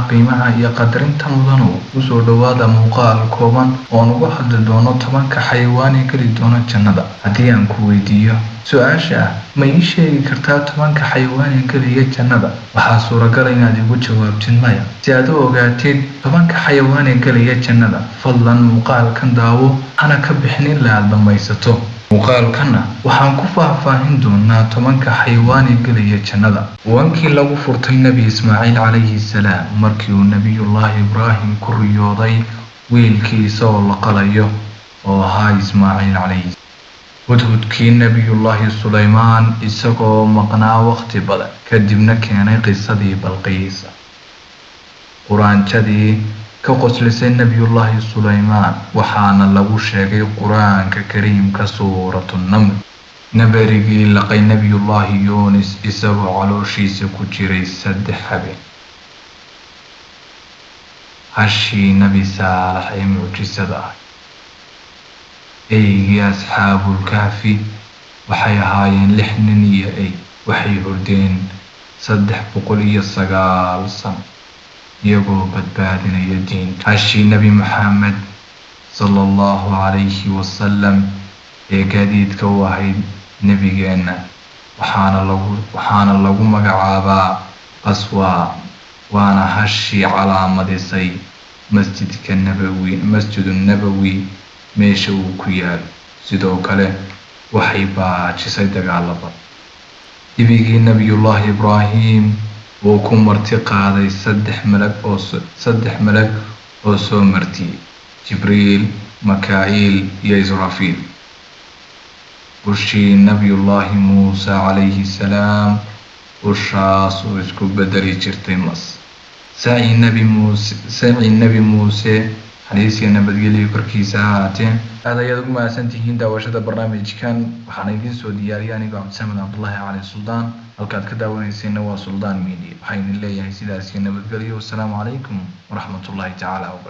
Qiimaha iyo qadarinta mudanow, kusoo dhowaada muuqaal kooban oon uga hadli doono 10-ka xayawaan ee geli doona jannada. Haddii aan ku weydiiyo su-aasha ah, ma ii sheegi kartaa 10-ka xayawaan ee gelaya jannada? Waxaa suuragala inaad igu jawaabtid maya. Si aad u ogaatid 10-ka xayawaan ee gelaya jannada, fadlan muuqaalkan daawo, hana ka bixin ilaa aad dhammaysato. Muuqaalkanna waxaan ku faahfaahin doonaa 10-ka xayawaan ee gelaya jannada. Wankii lagu furtay Nebi Ismaaciil calayhi salaam markii uu Nebiyullaahi Ibraahim ku riyooday wiilkiisa oo la qalayo oo ahaa Ismaaciil calayhi. Hudhudkii Nebiyullaahi Sulaymaan isagoo maqnaa waqti badan kadibna keenay qisadii Balqiisa. Quraanjadii ka qoslisay Nebiyullaahi Sulaymaan, waxaana lagu sheegay Qur-aanka Kariimka Suuratu Naml. Nabarigii laqay Nebiyullaahi Yuunis isagoo calooshiisa ku jiray 3 habeen. Hashii Nebi Saalax ee mucjisada ah. Eygii Asxaabul Kahfi waxay ahaayeen 6 nin iyo ey. Waxay hurdeen 309 sano iyagoo badbaadinaya diinta. Hashii Nebi Maxamed sala allahu calayhi wasalam ee gaadiidka u ahayd nebigeenna, waxaana lagu magacaabaa Qaswa, waana hashii calaamadisay masjidka Nabawi, Masjidu Nabawi meesha uu ku yaalo. Sidoo kale waxay baajisay dagaalo badan. Dibigii Nabiyullaahi Ibraahim uu ku marti qaaday 3 malag oo soo martiyey, Jibriil, Makaa'il iyo Israafiil. Ushii Nabiyullaahi Muuse calayhi salaam, ushaas oo isku bedeli jirtay mas. Sacii Nebi Muuse, xariis iyo nabadgelyo korkiisa ha ahaatee. Aad ayaad ugu mahadsantihiin daawashada barnaamijkan. Waxaana idiin soo diyaariyay anigoo Cabdisamed Cabdullaahi Cali Suldaan. Halkaad ka daawanayseena waa Suldaan Media. Waxaan idin leeyahay sidaas iyo nabadgelyo. Wasalaamu calaykum waraxmatullaahi tacaala wabarakatu.